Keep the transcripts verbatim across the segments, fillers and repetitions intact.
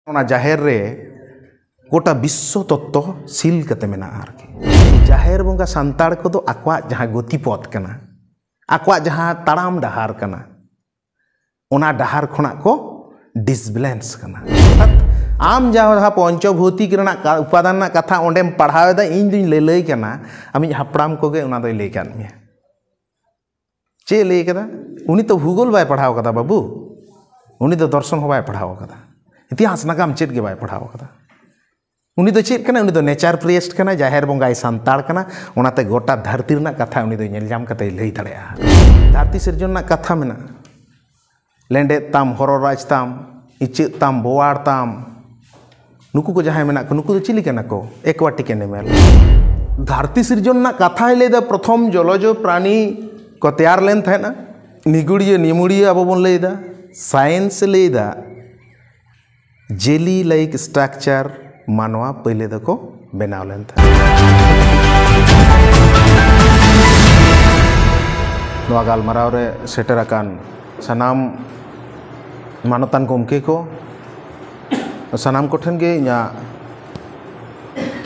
ᱚᱱᱟ ᱡᱟᱦᱮᱨ ᱨᱮ ᱜᱚᱴᱟ ᱵᱤᱥᱥᱚ ᱛᱚᱛᱛᱚ ᱥᱤᱞ ᱠᱟᱛᱮ ᱢᱮᱱᱟᱜᱼᱟ ᱟᱨᱠᱤ᱾ ᱡᱟᱦᱮᱨ ᱵᱚᱸᱜᱟ ᱥᱟᱱᱛᱟᱲ ᱠᱚᱫᱚ ᱟᱠᱚᱣᱟᱜ ᱡᱟᱦᱟᱸ ᱜᱚᱛᱤ ᱯᱚᱛᱷ ᱠᱟᱱᱟ, ᱟᱠᱚᱣᱟᱜ ᱡᱟᱦᱟᱸ ᱛᱟᱲᱟᱢ ᱰᱟᱦᱟᱨ ᱠᱟᱱᱟ, ᱚᱱᱟ ᱰᱟᱦᱟᱨ ᱠᱷᱚᱱᱟᱜ ᱠᱚ ᱰᱤᱥᱵᱮᱞᱮᱱᱥ ᱠᱟᱱᱟ᱾ ᱚᱨᱛᱷᱟᱛ ᱟᱢ ᱡᱟᱦᱟᱸ ᱯᱚᱧᱪᱚᱵᱷᱳᱣᱛᱤᱠ ᱨᱮᱱᱟᱜ ᱠᱟ-, ᱩᱯᱟᱫᱟᱱ ᱨᱮᱱᱟᱜ ᱠᱟᱛᱷᱟ ᱚᱸᱰᱮᱢ ᱯᱟᱲᱦᱟᱣ ᱮᱫᱟ, ᱤᱧ ᱫᱩᱧ ᱞᱟᱹᱞᱟᱹᱭ ᱠᱟᱱᱟ, ᱟᱢᱤᱡ ᱦᱟᱯᱲᱟᱢ ᱠᱚᱜᱮ ᱚᱱᱟ ᱫᱚᱭ ᱞᱟᱹᱭ ᱠᱟᱫ ᱢᱮᱭᱟ᱾ ᱪᱮᱫ ᱮ ᱞᱟᱹᱭ ᱠᱟᱫᱟ? ᱩᱱᱤ ᱛᱚ ᱵᱷᱩᱜᱳᱞ ᱵᱟᱭ ᱯᱟᱲᱦᱟᱣ ᱠᱟᱫᱟ ᱵᱟᱹᱵᱩ, ᱩᱱᱤ ᱫᱚ ᱫᱚᱨᱥᱚᱱ ᱦᱚᱸ ᱵᱟᱭ ᱯᱟᱲᱦᱟᱣ ᱠᱟᱫᱟ, ᱤᱛᱤᱦᱟᱥ ᱱᱟᱜᱟᱢ ᱪᱮᱫ ᱜᱮ ᱵᱟᱭ ᱯᱟᱲᱦᱟᱣ ᱠᱟᱫᱟ᱾ ᱩᱱᱤ ᱫᱚ ᱪᱮᱫ ᱠᱟᱱᱟᱭ? ᱩᱱᱤ ᱫᱚ ᱱᱮᱪᱟᱨ ᱯᱨᱤᱭᱮᱥᱴ ᱠᱟᱱᱟᱭ, ᱡᱟᱦᱮᱨ ᱵᱚᱸᱜᱟᱭ ᱥᱟᱱᱛᱟᱲ ᱠᱟᱱᱟ, ᱚᱱᱟᱛᱮ ᱜᱚᱴᱟ ᱫᱷᱟᱹᱨᱛᱤ ᱨᱮᱱᱟᱜ ᱠᱟᱛᱷᱟ ᱩᱱᱤ ᱫᱚᱭ ᱧᱮᱞ ᱧᱟᱢ ᱠᱟᱛᱮᱭ ᱞᱟᱹᱭ ᱫᱟᱲᱮᱭᱟᱜᱼᱟ᱾ ᱫᱷᱟᱹᱨᱛᱤ ᱥᱤᱨᱡᱚᱱ ᱨᱮᱱᱟᱜ ᱠᱟᱛᱷᱟ ᱢᱮᱱᱟᱜᱼᱟ, ᱞᱮᱸᱰᱮᱫ ᱛᱟᱢ, ᱦᱚᱨᱚ ᱨᱟᱡᱽ ᱛᱟᱢ, ᱤᱪᱟᱹᱜ ᱛᱟᱢ, ᱵᱳᱣᱟᱲ ᱛᱟᱢ, ᱱᱩᱠᱩ ᱠᱚ ᱡᱟᱦᱟᱸᱭ ᱢᱮᱱᱟᱜ ᱠᱚ, ᱱᱩᱠᱩ ᱫᱚ ᱪᱤᱞᱤ ᱠᱟᱱᱟ ᱠᱚ? ᱮᱠᱣᱟᱴᱤᱠ ᱮᱱᱤᱢᱮᱞ᱾ ᱫᱷᱟᱹᱨᱛᱤ ᱥᱤᱨᱡᱚᱱ ᱨᱮᱱᱟᱜ ᱠᱟᱛᱷᱟᱭ ᱞᱟᱹᱭᱫᱟ, ᱯᱨᱚᱛᱷᱚᱢ ᱡᱚᱞᱚᱡᱚ ᱯᱨᱟᱱᱤ ᱠᱚ ᱛᱮᱭᱟᱨ ᱞᱮᱱ ᱛᱟᱦᱮᱸᱫᱼᱟ᱾ ᱱᱤᱜᱩᱲᱤᱭᱟᱹ ᱱᱤᱢᱩᱲᱤᱭᱟᱹ ᱟᱵᱚ ᱵᱚᱱ ᱞᱟᱹᱭᱫᱟ, ᱥᱟᱭᱮᱱᱥ ᱮ ᱞᱟᱹᱭᱫᱟ ᱡᱮᱞᱤ ᱞᱟᱭᱤᱠ ᱥᱴᱨᱟᱠᱪᱟᱨ ᱢᱟᱱᱣᱟ ᱯᱟᱹᱭᱞᱟᱹ ᱫᱚᱠᱚ ᱵᱮᱱᱟᱣ ᱞᱮᱱ ᱛᱟᱦᱮᱸᱫ᱾ ᱱᱚᱣᱟ ᱜᱟᱞᱢᱟᱨᱟᱣ ᱨᱮ ᱥᱮᱴᱮᱨ ᱟᱠᱟᱱ ᱥᱟᱱᱟᱢ ᱢᱟᱱᱚᱛᱟᱱ ᱜᱚᱢᱠᱮ ᱠᱚ, ᱥᱟᱱᱟᱢ ᱠᱚᱴᱷᱮᱱ ᱜᱮ ᱤᱧᱟᱹᱜ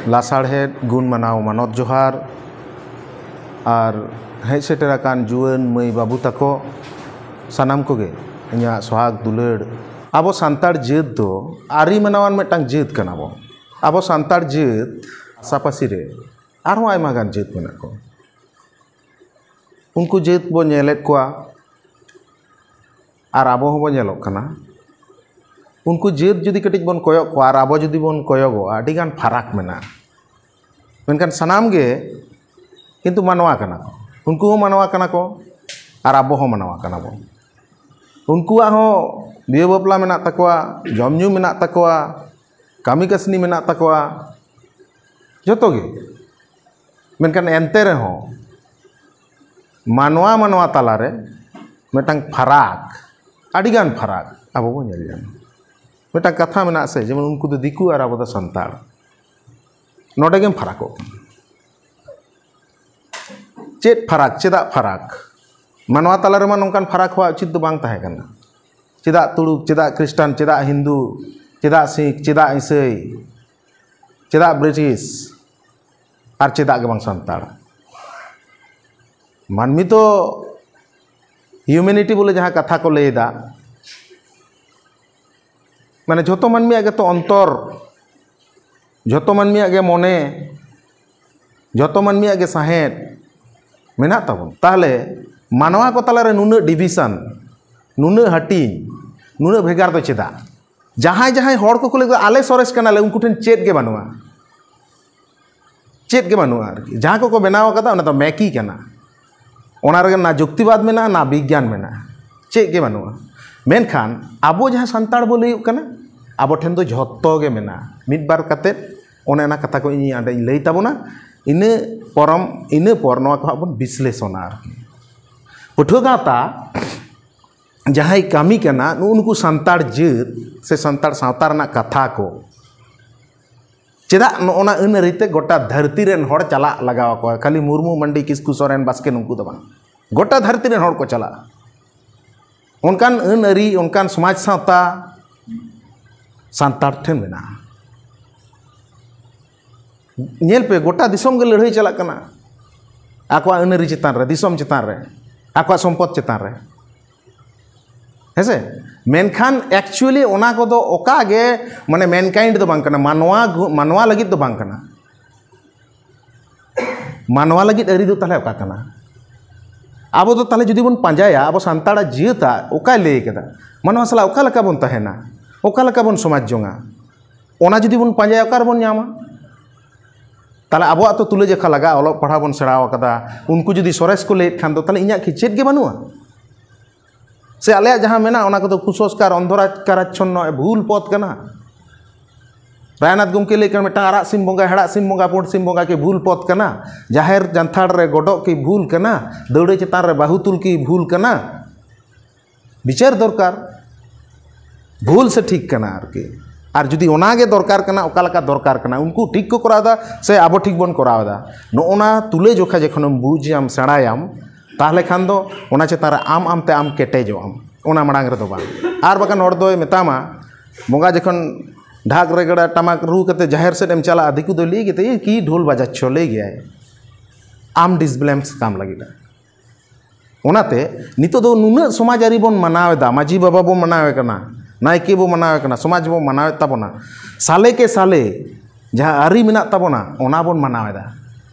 ᱞᱟᱥᱟᱲᱦᱮᱫ ᱜᱩᱱ ᱢᱟᱱᱟᱣ ᱢᱟᱱᱚᱛ ᱡᱚᱦᱟᱨ᱾ ᱟᱨ ᱦᱮᱡ ᱥᱮᱴᱮᱨ ᱟᱠᱟᱱ ᱡᱩᱣᱟᱹᱱ ᱢᱟᱹᱭ ᱵᱟᱹᱵᱩ ᱛᱟᱠᱚ, ᱥᱟᱱᱟᱢ ᱠᱚᱜᱮ ᱤᱧᱟᱹᱜ ᱥᱚᱦᱟᱜᱽ ᱫᱩᱞᱟᱹᱲ᱾ ᱟᱵᱚ ᱥᱟᱱᱛᱟᱲ ᱡᱟᱹᱛ ᱫᱚ ᱟᱹᱨᱤ ᱢᱟᱱᱟᱣᱟᱱ ᱢᱤᱫᱴᱟᱝ ᱡᱟᱹᱛ ᱠᱟᱱᱟ ᱵᱚᱱ᱾ ᱟᱵᱚ ᱥᱟᱱᱛᱟᱲ ᱡᱟᱹᱛ ᱯᱟᱥᱟᱯᱟᱥᱤ ᱨᱮ ᱟᱨᱦᱚᱸ ᱟᱭᱢᱟ ᱜᱟᱱ ᱡᱟᱹᱛ ᱢᱮᱱᱟᱜ ᱠᱚᱣᱟ᱾ ᱩᱱᱠᱩ ᱡᱟᱹᱛ ᱵᱚ ᱧᱮᱞᱮᱫ ᱠᱚᱣᱟ ᱟᱨ ᱟᱵᱚ ᱦᱚᱸᱵᱚ ᱧᱮᱞᱚᱜ ᱠᱟᱱᱟ᱾ ᱩᱱᱠᱩ ᱡᱟᱹᱛ ᱡᱩᱫᱤ ᱠᱟᱹᱴᱤᱡ ᱵᱚᱱ ᱠᱚᱭᱚᱜ ᱠᱚᱣᱟ ᱟᱨ ᱟᱵᱚ ᱡᱩᱫᱤ ᱵᱚᱱ ᱠᱚᱭᱚᱜᱚᱜᱼᱟ, ᱟᱹᱰᱤᱜᱟᱱ ᱯᱷᱟᱨᱟᱠ ᱢᱮᱱᱟᱜᱼᱟ᱾ ᱢᱮᱱᱠᱷᱟᱱ ᱥᱟᱱᱟᱢ ᱜᱮ ᱠᱤᱱᱛᱩ ᱢᱟᱱᱣᱟ ᱠᱟᱱᱟ ᱠᱚ᱾ ᱩᱱᱠᱩ ᱦᱚᱸ ᱢᱟᱱᱣᱟ ᱠᱟᱱᱟ ᱠᱚ ᱟᱨ ᱟᱵᱚ ᱦᱚᱸ ᱢᱟᱱᱣᱟ ᱠᱟᱱᱟ ᱵᱚᱱ᱾ ᱩᱱᱠᱩᱣᱟᱜ ᱦᱚᱸ ᱵᱤᱦᱟᱹ ᱵᱟᱯᱞᱟ ᱢᱮᱱᱟᱜ ᱛᱟᱠᱚᱣᱟ, ᱡᱚᱢ ᱧᱩ ᱢᱮᱱᱟᱜ ᱛᱟᱠᱚᱣᱟ, ᱠᱟᱹᱢᱤ ᱠᱟᱹᱥᱱᱤ ᱢᱮᱱᱟᱜ ᱛᱟᱠᱚᱣᱟ, ᱡᱚᱛᱚ ᱜᱮ᱾ ᱢᱮᱱᱠᱷᱟᱱ ᱮᱱᱛᱮ ᱨᱮᱦᱚᱸ ᱢᱟᱱᱣᱟ ᱢᱟᱱᱣᱟ ᱛᱟᱞᱟᱨᱮ ᱢᱤᱫᱴᱟᱝ ᱯᱷᱟᱨᱟᱠ, ᱟᱹᱰᱤᱜᱟᱱ ᱯᱷᱟᱨᱟᱠ ᱟᱵᱚ ᱵᱚᱱ ᱧᱮᱞ ᱧᱟᱢᱟ᱾ ᱢᱤᱫᱴᱟᱝ ᱠᱟᱛᱷᱟ ᱢᱮᱱᱟᱜᱼᱟ ᱥᱮ, ᱡᱮᱢᱚᱱ ᱩᱱᱠᱩ ᱫᱚ ᱫᱤᱠᱩ ᱟᱨ ᱟᱵᱚ ᱫᱚ ᱥᱟᱱᱛᱟᱲ, ᱱᱚᱰᱮ ᱜᱮᱢ ᱯᱷᱟᱨᱟᱠᱚᱜ ᱠᱟᱱᱟ᱾ ᱪᱮᱫ ᱯᱷᱟᱨᱟᱠ? ᱪᱮᱫᱟᱜ ᱯᱷᱟᱨᱟᱠ? ᱢᱟᱱᱣᱟ ᱛᱟᱞᱟ ᱨᱮᱢᱟ ᱱᱚᱝᱠᱟᱱ ᱯᱷᱟᱨᱟᱠ ᱦᱚᱸ ᱩᱪᱤᱛ ᱫᱚ ᱵᱟᱝ ᱛᱟᱦᱮᱸ ᱠᱟᱱᱟ᱾ ᱪᱮᱫᱟᱜ ᱛᱩᱲᱩᱠ, ᱪᱮᱫᱟᱜ ᱠᱷᱨᱤᱥᱴᱟᱱ, ᱪᱮᱫᱟᱜ ᱦᱤᱱᱫᱩ, ᱪᱮᱫᱟᱜ ᱥᱤᱠᱷ, ᱪᱮᱫᱟᱜ ᱤᱥᱟᱹᱭ, ᱪᱮᱫᱟᱜ ᱵᱨᱤᱴᱤᱥ, ᱟᱨ ᱪᱮᱫᱟᱜ ᱜᱮ ᱵᱟᱝ ᱥᱟᱱᱛᱟᱲ? ᱢᱟᱹᱱᱢᱤ ᱛᱚ ᱦᱤᱭᱩᱢᱮᱱᱤᱴᱤ ᱵᱚᱞᱮ ᱡᱟᱦᱟᱸ ᱠᱟᱛᱷᱟ ᱠᱚ ᱞᱟᱹᱭ ᱮᱫᱟ, ᱢᱟᱱᱮ ᱡᱷᱚᱛᱚ ᱢᱟᱹᱱᱢᱤᱭᱟᱜ ᱜᱮᱛᱚ ᱚᱱᱛᱚᱨ, ᱡᱷᱚᱛᱚ ᱢᱟᱹᱱᱢᱤᱭᱟᱜ ᱜᱮ ᱢᱚᱱᱮ, ᱡᱷᱚᱛᱚ ᱢᱟᱹᱱᱢᱤᱭᱟᱜ ᱜᱮ ᱥᱟᱦᱮᱫ ᱢᱮᱱᱟᱜ ᱛᱟᱵᱚᱱ᱾ ᱛᱟᱦᱚᱞᱮ ᱢᱟᱱᱣᱟ ᱠᱚ ᱛᱟᱞᱟᱨᱮ ᱱᱩᱱᱟᱹᱜ ᱰᱤᱵᱷᱤᱥᱚᱱ, ᱱᱩᱱᱟᱹᱜ ᱦᱟᱹᱴᱤᱧ, ᱱᱩᱱᱟᱹᱜ ᱵᱷᱮᱜᱟᱨ ᱫᱚ ᱪᱮᱫᱟᱜ? ᱡᱟᱦᱟᱸᱭ ᱡᱟᱦᱟᱸᱭ ᱦᱚᱲ ᱠᱚᱠᱚ ᱞᱟᱹᱭ ᱫᱟ ᱟᱞᱮ ᱥᱚᱨᱮᱥ ᱠᱟᱱᱟᱞᱮ, ᱩᱱᱠᱩ ᱴᱷᱮᱱ ᱪᱮᱫ ᱜᱮ ᱵᱟᱹᱱᱩᱜᱼᱟ, ᱪᱮᱫ ᱜᱮ ᱵᱟᱹᱱᱩᱜᱼᱟ ᱟᱨᱠᱤ᱾ ᱡᱟᱦᱟᱸ ᱠᱚᱠᱚ ᱵᱮᱱᱟᱣ ᱟᱠᱟᱫᱟ ᱚᱱᱟ ᱫᱚ ᱢᱮᱠᱤ ᱠᱟᱱᱟ, ᱚᱱᱟ ᱨᱮᱜᱮ ᱱᱟ ᱡᱩᱠᱛᱤᱵᱟᱫ ᱢᱮᱱᱟᱜᱼᱟ, ᱱᱟ ᱵᱤᱜᱽᱜᱟᱱ ᱢᱮᱱᱟᱜᱼᱟ, ᱪᱮᱫ ᱜᱮ ᱵᱟᱹᱱᱩᱜᱼᱟ᱾ ᱢᱮᱱᱠᱷᱟᱱ ᱟᱵᱚ ᱡᱟᱦᱟᱸ ᱥᱟᱱᱛᱟᱲ ᱵᱚ ᱞᱟᱹᱭᱚᱜ ᱠᱟᱱᱟ, ᱟᱵᱚ ᱴᱷᱮᱱ ᱫᱚ ᱡᱷᱚᱛᱚ ᱜᱮ ᱢᱮᱱᱟᱜᱼᱟ᱾ ᱢᱤᱫ ᱵᱟᱨ ᱠᱟᱛᱮᱫ ᱚᱱᱮ ᱚᱱᱟ ᱠᱟᱛᱷᱟ ᱠᱚ ᱤᱧ ᱚᱸᱰᱮᱧ ᱞᱟᱹᱭ ᱛᱟᱵᱚᱱᱟ, ᱤᱱᱟᱹ ᱯᱚᱨᱚᱢ, ᱤᱱᱟᱹ ᱯᱚᱨ ᱱᱚᱣᱟ ᱠᱚ ᱦᱟᱸᱜ ᱵᱚᱱ ᱵᱤᱥᱞᱮᱥᱚᱱᱟ ᱟᱨᱠᱤ᱾ ᱯᱟᱹᱴᱷᱩᱣᱟᱹ ᱜᱟᱶᱛᱟ ᱡᱟᱦᱟᱸᱭ ᱠᱟᱹᱢᱤ ᱠᱟᱱᱟ, ᱱᱩᱜᱼᱩ ᱱᱩᱠᱩ ᱥᱟᱱᱛᱟᱲ ᱡᱟᱹᱛ ᱥᱮ ᱥᱟᱱᱛᱟᱲ ᱥᱟᱶᱛᱟ ᱨᱮᱱᱟᱜ ᱠᱟᱛᱷᱟ ᱠᱚ, ᱪᱮᱫᱟᱜ ᱱᱚᱜᱼᱚ ᱱᱟ ᱟᱹᱱ ᱟᱹᱨᱤ ᱛᱮ ᱜᱚᱴᱟ ᱫᱷᱟᱹᱨᱛᱤ ᱨᱮᱱ ᱦᱚᱲ ᱪᱟᱞᱟᱜ ᱞᱟᱜᱟᱣ ᱟᱠᱚᱣᱟ? ᱠᱷᱟᱹᱞᱤ ᱢᱩᱨᱢᱩ, ᱢᱟᱱᱰᱤ, ᱠᱤᱥᱠᱩ, ᱥᱚᱨᱮᱱ, ᱵᱟᱥᱠᱮ ᱱᱩᱠᱩ ᱫᱚ ᱵᱟᱝ, ᱜᱚᱴᱟ ᱫᱷᱟᱹᱨᱛᱤ ᱨᱮᱱ ᱦᱚᱲ ᱠᱚ ᱪᱟᱞᱟᱜᱼᱟ᱾ ᱚᱱᱠᱟᱱ ᱟᱹᱱ ᱟᱹᱨᱤ, ᱚᱱᱠᱟᱱ ᱥᱚᱢᱟᱡᱽ ᱥᱟᱶᱛᱟ ᱥᱟᱱᱛᱟᱲ ᱴᱷᱮᱱ ᱢᱮᱱᱟᱜᱼᱟ᱾ ᱧᱮᱞ ᱯᱮ, ᱜᱚᱴᱟ ᱫᱤᱥᱚᱢ ᱜᱮ ᱞᱟᱹᱲᱦᱟᱹᱭ ᱪᱟᱞᱟᱜ ᱠᱟᱱᱟ ᱟᱠᱚᱣᱟᱜ ᱟᱹᱱ ᱟᱹᱨᱤ ᱪᱮᱛᱟᱱ ᱨᱮ, ᱫᱤᱥᱚᱢ ᱪᱮᱛᱟᱱ ᱨᱮ, ᱟᱠᱚᱣᱟᱜ ᱥᱚᱢᱯᱚᱫ ᱪᱮᱛᱟᱱ ᱨᱮ, ᱦᱮᱸ ᱥᱮ? ᱢᱮᱱᱠᱷᱟᱱ actually ᱚᱱᱟ ᱠᱚᱫᱚ ᱚᱠᱟ ᱜᱮ, ᱢᱟᱱᱮ, mankind ᱫᱚ ᱵᱟᱝ ᱠᱟᱱᱟ, ᱢᱟᱱᱣᱟ ᱜᱩ-, ᱢᱟᱱᱣᱟ ᱞᱟᱹᱜᱤᱫ ᱫᱚ ᱵᱟᱝ ᱠᱟᱱᱟ᱾ ᱢᱟᱱᱣᱟ ᱞᱟᱹᱜᱤᱫ ᱟᱹᱨᱤ ᱫᱚ ᱛᱟᱦᱚᱞᱮ ᱚᱠᱟ ᱠᱟᱱᱟ? ᱟᱵᱚ ᱫᱚ ᱛᱟᱦᱚᱞᱮ ᱡᱩᱫᱤ ᱵᱚᱱ ᱯᱟᱸᱡᱟᱭᱟ, ᱟᱵᱚ ᱥᱟᱱᱛᱟᱲᱟᱜ ᱡᱟᱹᱛᱟᱜ ᱚᱠᱟᱭ ᱞᱟᱹᱭ ᱠᱟᱫᱟ? ᱢᱟᱱᱣᱟ ᱥᱟᱞᱟᱜ ᱚᱠᱟ ᱞᱮᱠᱟ ᱵᱚᱱ ᱛᱟᱦᱮᱱᱟ? ᱚᱠᱟ ᱞᱮᱠᱟ ᱵᱚᱱ ᱥᱚᱢᱟᱡᱽ ᱡᱚᱝᱟ? ᱚᱱᱟ ᱡᱩᱫᱤ ᱵᱚᱱ ᱯᱟᱸᱡᱟᱭᱟ, ᱚᱠᱟ ᱨᱮᱵᱚᱱ ᱧᱟᱢᱟ? ᱛᱟᱦᱚᱞᱮ ᱟᱵᱚᱣᱟᱜ ᱛᱚ ᱛᱩᱞᱟᱹᱡᱚᱠᱷᱟ ᱞᱟᱜᱟᱜᱼᱟ, ᱚᱞᱚᱜ ᱯᱟᱲᱦᱟᱣ ᱵᱚᱱ ᱥᱮᱬᱟ ᱟᱠᱟᱫᱟ, ᱩᱱᱠᱩ ᱡᱩᱫᱤ ᱥᱚᱨᱮᱥ ᱠᱚ ᱞᱟᱹᱭᱮᱫ ᱠᱷᱟᱱ ᱫᱚ, ᱛᱟᱦᱚᱞᱮ ᱤᱧᱟᱹᱜ ᱠᱤ ᱪᱮᱫ ᱜᱮ ᱵᱟᱹᱱᱩᱜᱼᱟ? ᱥᱮ ᱟᱞᱮᱭᱟᱜ ᱡᱟᱦᱟᱸ ᱢᱮᱱᱟᱜᱼᱟ, ᱚᱱᱟ ᱠᱚᱫᱚ ᱠᱩᱥᱚᱝᱥᱠᱟᱨ, ᱚᱱᱫᱷᱚᱨᱟᱪᱟᱨᱟᱪᱪᱷᱚᱱᱱᱚ, ᱵᱷᱩᱞ ᱯᱚᱫᱽ ᱠᱟᱱᱟ? ᱨᱟᱭᱱᱟᱛᱷ ᱜᱚᱢᱠᱮ ᱞᱟᱹᱭ ᱠᱟᱱᱟ, ᱢᱤᱫᱴᱟᱝ ᱟᱨᱟᱜ ᱥᱤᱢ ᱵᱚᱸᱜᱟ, ᱦᱮᱲᱟᱜ ᱥᱤᱢ ᱵᱚᱸᱜᱟ, ᱯᱩᱸᱰ ᱥᱤᱢ ᱵᱚᱸᱜᱟ ᱠᱤ ᱵᱷᱩᱞ ᱯᱚᱫᱽ ᱠᱟᱱᱟ? ᱡᱟᱦᱮᱨ ᱡᱟᱱᱛᱷᱟᱲ ᱨᱮ ᱜᱚᱰᱚᱜ ᱠᱤ ᱵᱷᱩᱞ ᱠᱟᱱᱟ? ᱫᱟᱹᱣᱲᱟᱹ ᱪᱮᱛᱟᱱ ᱨᱮ ᱵᱟᱹᱦᱩ ᱛᱩᱞ ᱠᱤ ᱵᱷᱩᱞ ᱠᱟᱱᱟ? ᱵᱤᱪᱟᱹᱨ ᱫᱚᱨᱠᱟᱨ, ᱵᱷᱩᱞ ᱥᱮ ᱴᱷᱤᱠ ᱠᱟᱱᱟ ᱟᱨᱠᱤ᱾ ᱟᱨ ᱡᱩᱫᱤ ᱚᱱᱟ ᱜᱮ ᱫᱚᱨᱠᱟᱨ ᱠᱟᱱᱟ, ᱚᱠᱟ ᱞᱮᱠᱟ ᱫᱚᱨᱠᱟᱨ ᱠᱟᱱᱟ, ᱩᱱᱠᱩ ᱴᱷᱤᱠ ᱠᱚ ᱠᱚᱨᱟᱣ ᱮᱫᱟ ᱥᱮ ᱟᱵᱚ ᱴᱷᱤᱠ ᱵᱚᱱ ᱠᱚᱨᱟᱣ ᱮᱫᱟ? ᱱᱚᱜᱼᱚ ᱱᱟ ᱛᱩᱞᱟᱹ ᱡᱚᱠᱷᱟ ᱡᱚᱠᱷᱚᱱᱮᱢ ᱵᱩᱡᱟᱢ, ᱥᱮᱬᱟᱭᱟᱢ, ᱛᱟᱦᱚᱞᱮ ᱠᱷᱟᱱ ᱫᱚ ᱚᱱᱟ ᱪᱮᱛᱟᱱ ᱨᱮ ᱟᱢ ᱟᱢᱛᱮ ᱟᱢ ᱠᱮᱴᱮᱡᱚᱜ ᱟᱢ, ᱚᱱᱟ ᱢᱟᱲᱟᱝ ᱨᱮᱫᱚ ᱵᱟᱝ᱾ ᱟᱨ ᱵᱟᱠᱷᱟᱱ ᱦᱚᱲ ᱫᱚᱭ ᱢᱮᱛᱟᱢᱟ, ᱵᱚᱸᱜᱟ ᱡᱚᱠᱷᱚᱱ ᱰᱷᱟᱠ ᱨᱮᱜᱽᱲᱟ ᱴᱟᱢᱟᱠ ᱨᱩ ᱠᱟᱛᱮ ᱡᱟᱦᱮᱨ ᱥᱮᱫ ᱮᱢ ᱪᱟᱞᱟᱜᱼᱟ, ᱫᱤᱠᱩ ᱫᱚᱭ ᱞᱟᱹᱭ ᱜᱮᱛᱮ, "ᱤᱭᱟᱹ ᱠᱤ ᱰᱷᱳᱞ ᱵᱟᱡᱟᱪᱪᱷᱚ?" ᱞᱟᱹᱭ ᱜᱮᱭᱟᱭ᱾ ᱟᱢ ᱰᱤᱥᱵᱞᱮᱢᱥ ᱠᱟᱢ ᱞᱟᱹᱜᱤᱫ᱾ ᱚᱱᱟᱛᱮ ᱱᱤᱛᱚᱜ ᱫᱚ ᱱᱩᱱᱟᱹᱜ ᱥᱚᱢᱟᱡᱽ ᱟᱹᱨᱤ ᱵᱚᱱ ᱢᱟᱱᱟᱣ ᱮᱫᱟ, ᱢᱟᱹᱡᱷᱤ ᱵᱟᱵᱟ ᱵᱚᱱ ᱢᱟᱱᱟᱣᱮ ᱠᱟᱱᱟ, ᱱᱟᱭᱠᱮ ᱵᱚᱱ ᱢᱟᱱᱟᱣᱮ ᱠᱟᱱᱟ, ᱥᱚᱢᱟᱡᱽ ᱵᱚᱱ ᱢᱟᱱᱟᱣᱮᱫ ᱛᱟᱵᱚᱱᱟ, ᱥᱟᱞᱮ ᱠᱮ ᱥᱟᱞᱮ ᱡᱟᱦᱟᱸ ᱟᱹᱨᱤ ᱢᱮᱱᱟᱜ ᱛᱟᱵᱚᱱᱟ ᱚᱱᱟ ᱵᱚᱱ ᱢᱟᱱᱟᱣ ᱮᱫᱟ᱾